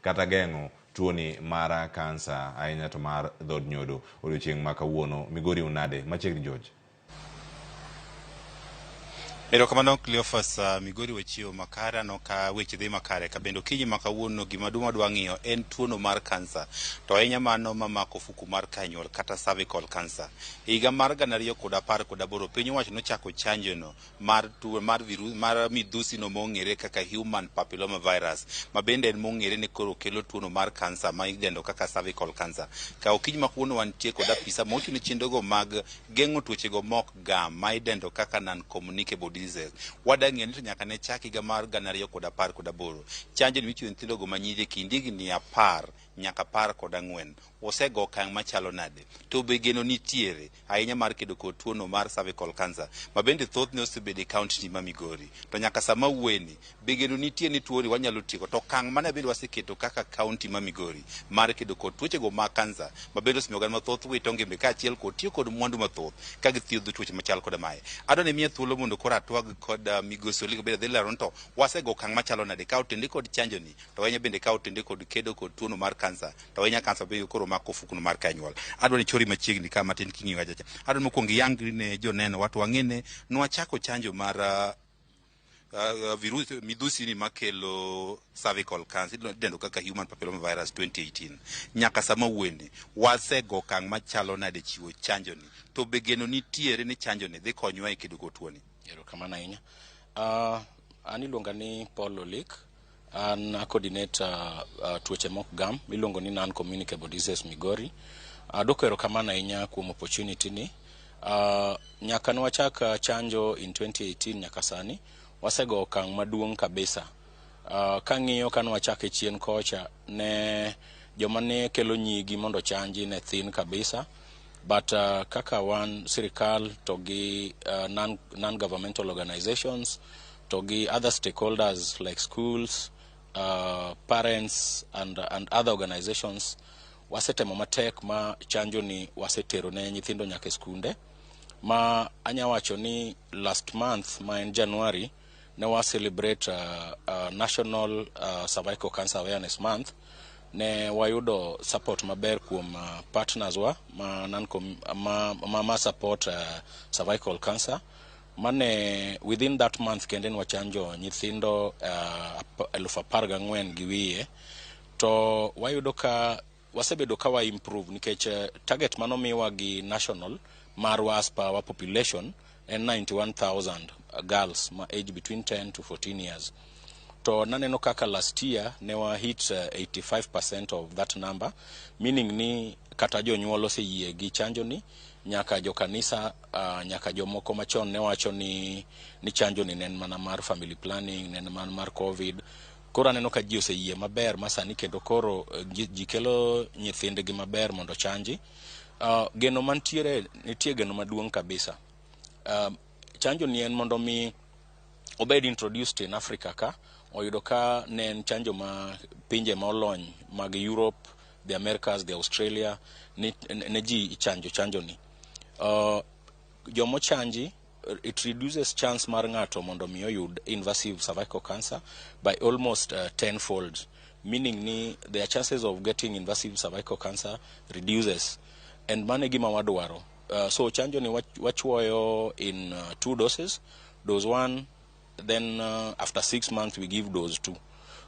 Kata geng'o tuoni mar kansa ahinya to mar dhod nyodo. Odiochieng' ma kawuono Migori unade machiegni, George? Erokamano, Cleophas. Migori wachiewo makare, aneno ka weche dhi makare ka bende okinyi ma kawuono gima duong' wadwa ng'iyo en tuono mar kansa, to ahinya mano mamako ofuku mar kanyuol kata cervical cancer. Higa mar 2018 piny owacho nochako chanjo no mar tuo mar virus mar midhusi no mong'ere kaka human papilloma virus, ma bende en mong'ere ni koro kelo tuono mar kansa ma idendo kaka cervical cancer. Ka okinyi ma kawuono wantie kod apisa mochung' ne chenrogo mag geng'o tuochego mok gam ma idendo kaka non communicable diseases. Wadwa ng'eyo ni to nyaka ne chak higa mar 2018 chanjo ni michiwo nyithindogo manyiri e kind higni 10 nyaka 14 osego okang' machalo nade, to be geno nitiere ahinya mar kedo kod tuono mar cervical cancer ma bende thothne osebedo e kaunti ma Migori, to nyaka sama wuoyeni be geno nitie ni tuoni wanyalo tieko, to okang' mane bende waseketo kaka kaunti ma Migori mar kedo kod tuochego mag kansa ma bende osemiyo oganda mathoth wito ngimagi kaachiel kod tiyo kod mwandu mathoth ka githiedho tuoche machal koda mae. Adwa ni miya thuolo mondo koro atwag kod migosi Oliko bende dhi lero ni to wasego okang' machalo nade ka otende kod chanjo ni, to ahinya bende ka otende kod kedo kod tuono mar kansa, to ahinya kansa bende koro mako ofukuno mar kanyuol. Adwa ni chori machiegni ka matin king'iyo kacha. Adwa ni mokwongo iyangri ne joneno wa to wang'e ne nwachako chanjo mar virus midhusi ni makelo cervical cancer idendo kaka human papilloma virus 2018. Nyaka sama wuoyeni wasego okang' machalo nade chiwo chanjo ni, to be geno nitiere ni chanjo ni dhi konyowa e kedo kod tuoni? Erokamano ahinya. An iluonga ni Paul Olik. An a coordinate tuoche mok gam miluongo ni non-communicable diseases Migori. Adwoko erokamano ahinya kuom opportunity ni. Nyaka ne wachak chanjo in 2018 nyaka sani, wasego okang' maduong' kabisa. Kang'iyo kane wachake chien kocha, ne joma ne kelo nyigi mondo ochanji ne thin kabisa. But kaka wan sirikal to gi non-governmental organizations to gi other stakeholders like schools, parents and other organizations, wasetemo matek ma chanjo ni wasetero ne nyithindo nyaka e skunde. Ma anya wacho ni last month ma en January ne wa celebrate National Cervical Cancer Awareness Month. Ne wayudo support maber kuom partners wa ma, non ma support cervical cancer, mane within that month kende ne wachanjo nyithindo 14,000 gi wiye. To wayudo ka wasebedo ka wa improve nikech target manomiwa gi national marwa as per our population en 91,000 girls ma age between 10 to 14 years, to naneno kaka last year ne wa hit 85% of that number, meaning ni kata jonyuol oseyie gi chanjo ni, nyaka jokanisa, nyaka jomoko machon ne wacho ni chanjo ni ne en mana mar family planning, ne en mana mar COVID. Koro aneno ka ji oseyie maber ma sani kendo koro ji kelo nyithindgi maber mondo ochanji. Geno mantiere, nitie geno maduong' kabisa. Chanjo ni en mondo mi obed introduced in Africa ka oyudo ka ne en chanjo ma pinje ma olony mag Europe, the Americas, the Australia ne ji ichanjo chanjo ni. Jomochanji, it reduces chance mar ng'ato mondo mi oyud invasive cervical cancer by almost tenfold, meaning ni their chances of getting invasive cervical cancer reduces, and mano e gima wadwaro. So chanjo ni wachuoyo in two doses: dose one, then after 6 months we give dose two.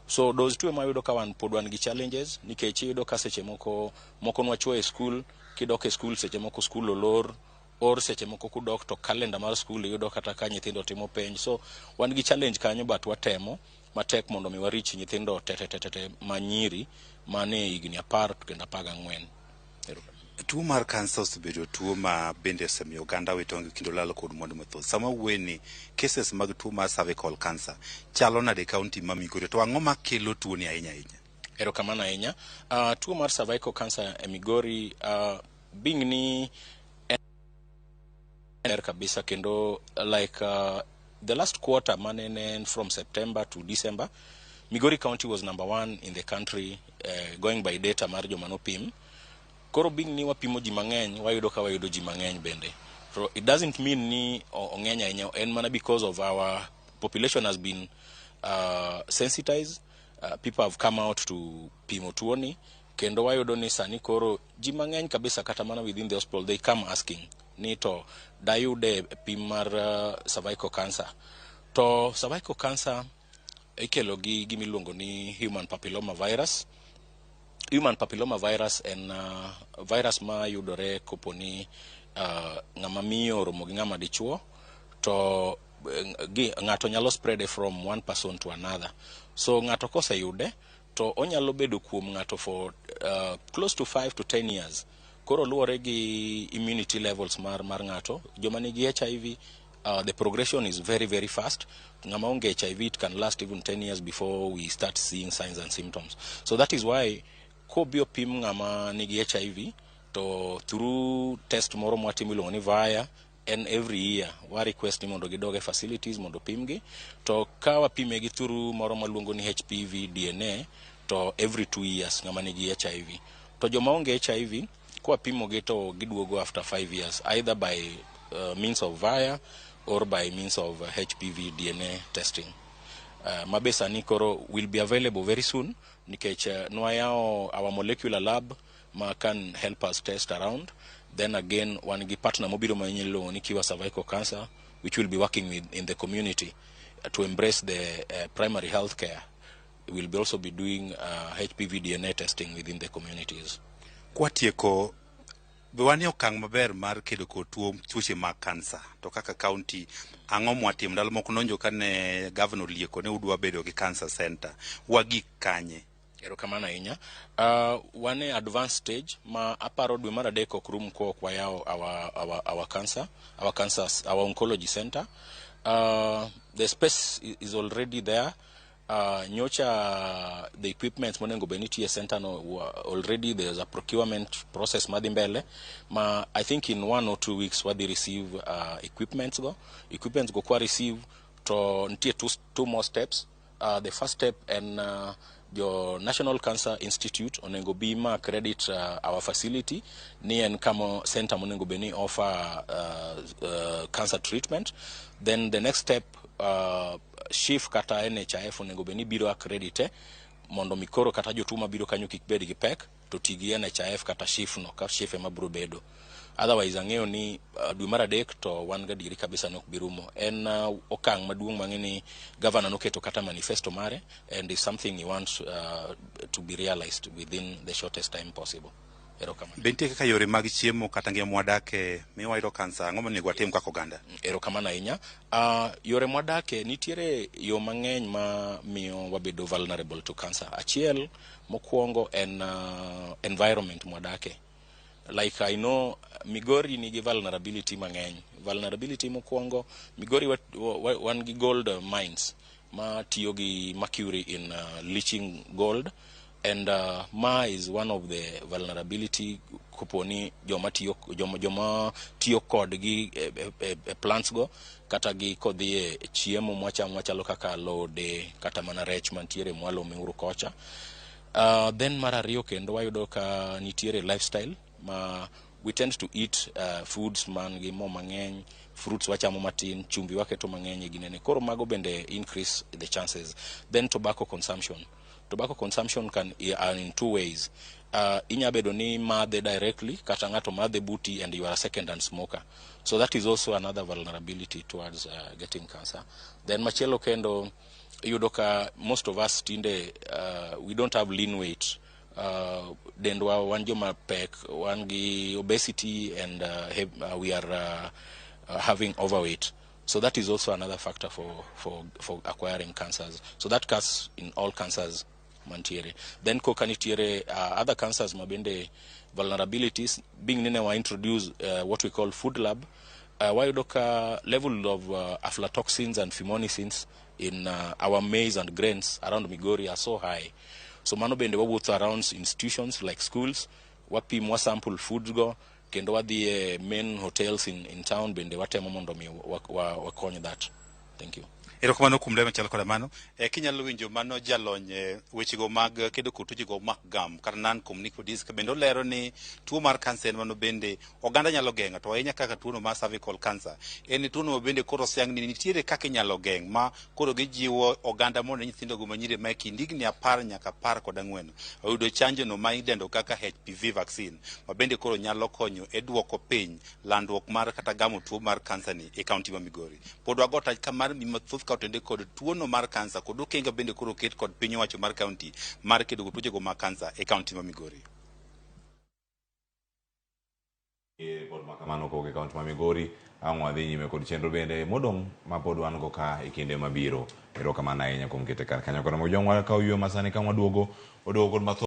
So dose two ema yudo ka wan pod wan gi challenges, nikech iyudo ka seche moko moko nwachuoyo e school, kidok e school seche moko school olor, or seche moko kudok to calendar mar school iyudo kata ka nyithindo timo penj. So wan gi challenge kanyo, but watemo matek mondo mi warich nyithindo te te te te ma nyiri mane higni 10 kendo 14. Tuo mar kansa osebedo tuo ma bende osemiyo oganda wito kendo lalo kod mwandu mathoth. Sama wuoye ni cases mag tuo mar cervical cancer chalo nade e kaunti ma Migori, to ang'o makelo tuo ni ahinya ahinya? Erokamano ahinya. Tuo mar cervical cancer e Migori, being ni en kabisa kendo like the last quarter mane ne en from September to December, Migori County was number one in the country, going by data mar joma nopim. Koro being ni wapimo ji mang'eny, wayudo ka wayudo ji mang'eny bende. So it doesn't mean ni ong'eny ahinya, en mana because of our population has been sensitized. People have come out to pimo tuoni kendo wayudo ni sani koro ji mang'eny kabisa kata mana within the hospital they come asking ni to dayude pim mar cervical cancer. To cervical cancer ikelo gi gimiluongo ni human papilloma virus. Human papilloma virus en virus ma yudore kopo ni ng'ama miyo oromo gi ng'ama dichuo to ng'ato nyalo spread from one person to another. So ng'ato koseyude to onyalo bedo kuom ng'ato for close to 5 to 10 years. Koro luwore gi immunity levels mar ng'ato. Joma nigi HIV, the progression is very, very fast. Ng'ama onge HIV, it can last even 10 years before we start seeing signs and symptoms. So that is why kobi opim ng'ama nigi HIV to through test moro mwatimo iluongo ni VIA, en every year wa request ni mondo gidog e facilities mondo opimgi. To ka wapime gi through moro maluongo ni HPV DNA to every 2 years ng'ama nigi HIV. To joma onge HIV kwapimogi to giduogo after 5 years, either by means of VIA or by means of HPV DNA testing. Mabe sani koro will be available very soon nikech nwayawo our molecular lab ma can help us test around. Then again wan gi partner mobiro manyien iluongo ni Cure Cervical Cancer, which will be working with in the community to embrace the primary health care. We'll be also be doing HPV DNA testing within the communities. Kwatieko, be wan e okang' maber mar kedo kod tuo tuoche mag kansa? To kaka county, ang'o mwatimo? Ndalo moko nonjo kane gavana olieko ne udwa bedo gi cancer center. Wagik kanye? Erokamano ahinya. Wan e advanced stage ma aparo dwe mar adek ok rum ka ok wayawo our cancer, our oncology center. The space is already there. Nyocha the equipment monego bed nitie e center no already there's a procurement process madhi mbele ma I think in 1 or 2 weeks wadhi receive equipments go. Equipments go kwa receive to nitie two more steps. The first step en jo National Cancer Institute onego bi ma accredit our facility ni en kama center monego bed ni offer cancer treatment. Then the next step, SHIF kata NHIF onego bed ni biro accredit mondo mi koro kata jotuo mabiro kanyo kik bed gi pek to ti gi NHIF kata SHIF no ka SHIF ema biro bedo. Otherwise ang'eyo ni dwe mar adek to wan gadieri kabisa ni ok bi rumo. En okang' maduong' mang'e ni governor noketo kata manifesto mare and is something he wants to be realized within the shortest time possible. Erokamano. Be nitie kaka yore mag chiemo kata ngima mwadake miyo wayudo kansa? Ang'o monego watim kaka oganda? Erokamano ahinya. Yore mwadake nitiere yo mang'eny ma miyo wabedo vulnerable to cancer. Achiel mokwongo en environment mwadake. Like I know Migori nigi vulnerability mang'eny. Vulnerability mokwongo, Migori wan gi gold mines ma tiyo gi mercury in leaching gold, and ma is one of the vulnerability koponi joma tiyo kodgi e plants go kata gi kodhi e chiemo mwachamo machalo kaka alode kata mana rech mantiere mwalo Miuru kocha. Then mar ariyo kendo wayudo ka nitiere lifestyle ma we tend to eat foods man gi mo mang'eny, fruits wachamo matin, chumbi waketo mang'eny e ginene. Koro mago bende increase the chances. Then tobacco consumption. Tobacco consumption can are in two ways. Inya bedo ni madhe directly kata ng'ato madhe buti and you are a second hand smoker. So that is also another vulnerability towards getting cancer. Then machielo kendo iyudo ka most of us tinde we don't have lean weight. Dendwa wan joma pek, wan gi obesity and we are having overweight. So that is also another factor for acquiring cancers. So that cuts in all cancers mantiere. Then koka nitiere other cancers mabende vulnerabilities being nene wa introduce what we call food lab, wayudo ka level of aflatoxins and fumonisins in our maize and grains around Migori are so high. So mano bende wawuotho around institutions like schools, wapim, wasample foods go kendo wadhi e main hotels in town bende watemo mondo mi wakony that. Thank you. Erokamano kuom ler machalo koda mano. E, kinyalo winjo mano jalony e wechego mag kedo kod tuochego mak gam kata non communicable disease ka bende olero ni tuo mar kansa en mano bende oganda nyalo geng'o, to ahinya kaka tuono mar cervical cancer en tuono ma bende koro oseyang ni nitiere kaka inyalo geng', ma koro gijiwo oganda mondo nyithindo go manyiri ma e kind higni 10 nyaka 14 oyudo chanjo no ma idendo kaka HPV vaccine, ma bende koro nyalo konyo e duoko piny landruok mar kata gamo tuo mar kansa ni e kaunti ma Migori. Pod wago tach ka mar mi mathoth ka otende kod tuono mar kansa kod okenge bende koro oket kod piny owacho mar kaunti mar kedo kod tuochego mag kansa e kaunti ma Migori. Ripot ma kamano kowuok e kaunti ma Migori. Ang' wadhi nyime kod chenro bende modong' ma pod wan go ka e kinde mabiro. Erokamano ahinya kuom kete kar kanyo. Koro mojong' wakaw yweyo masani ka waduogo oduogo kod mathoth.